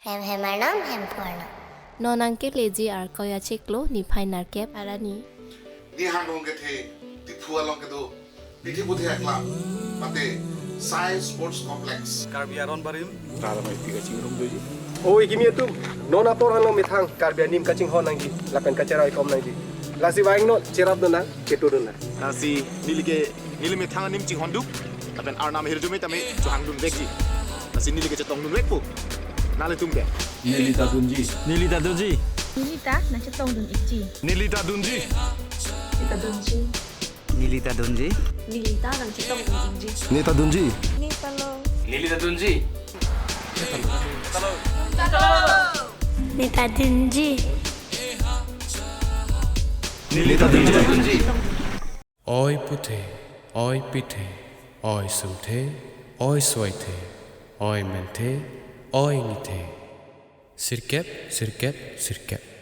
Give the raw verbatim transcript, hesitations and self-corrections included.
Hem hem arnam, hem phu arnam. Non nangkeleji Arkoi achiklo niphai nerkep arni. Ni hangdong kethe Diphu along kedo Pithi Puthi Aklam mate Sai Sports Complex. Karbi Aron Barim. Rara mai pika chingrum doji. Oi kimi atum, non apor hanglo methang Karbi anim kachinghon nangji lapen kacherai kom nangji. Lasi vangnon, cherapdun nang, ketodun nang. Lasi neli ke, neli methang anim chinghonduk lapen arnam ahirjume tame chohangdun vekji. Lasi neli ke chetongdun vekpo. Nanglitum ke? Neli ta dunji. Neli ta dunji. Neli ta nangchetongdun ikji. Neli ta dunji. Neli ta dunji. Neli ta dunji. Neli ta nangchetongdun ikji. Neli ta dunji. Neli ta lo. Neli ta dunji. Neli ta dunji. Neli ta dunji. Oi puthe, oi pithe, oi sumthe, oi soithe, oi menthe, oi nithe. Sirkep, sirkep, sirkep.